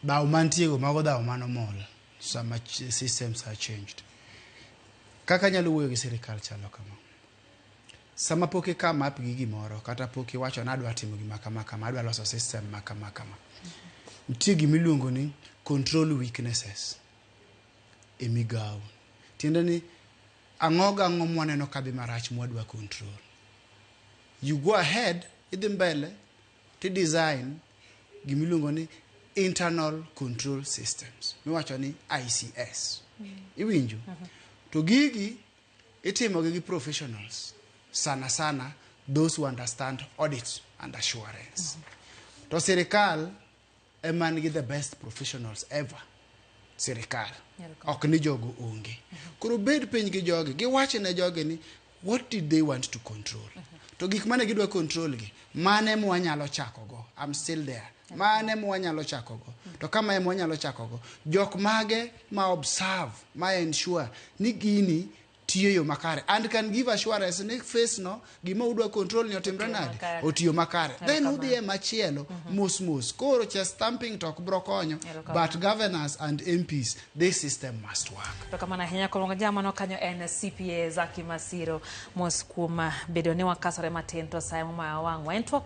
Dhaw mantie go mago dhaw manomol sama systems are changed. Kaka anyalo wuoyo gi sirikal chalo kama. Sama pok i come up gi gimoro kata pok iwacho ni adwa timo gima kama kama, adwa loso system ma kama kama. Nitie gima iluongo ni control weaknesses e migawo. Tiende ni ang'o gang'o mwaneno kadhi marach mwadwa control. You go ahead, idhi mbele, ti design gimiluongo ni internal control systems miwacho ni ICS. Iwinjo? To gigi itimogi gi professionals sana sana those who understand audit and assurance. To sirikal ema nigi the best professionals ever. Sirikal. Ok ni jogo onge. Koro bed piny gi jogi, giwach ne jogi ni what did they want to control? To gik mane gidwa control gi, mane mwanyalo chako go? I'm still there. Mane mwanyalo chako go? To kama ema wanyalo chako go, jok mage ma observe, ma ensure ni gini tiyo e yo makare and can give assurance ni face no gima udwa control ni otimre Otiyo nade makare. otiyo makare then Erokamano. udhi e machielo mos mos koro cha stamping to ok bro konyo. Erokamano. But governors and MPs, this system must work. To kamano ahinya koro jamano kanyo en CPA Zaki Masiro mos kuom bedo ni wakasore matin to sayo momayo wang'wa en twak.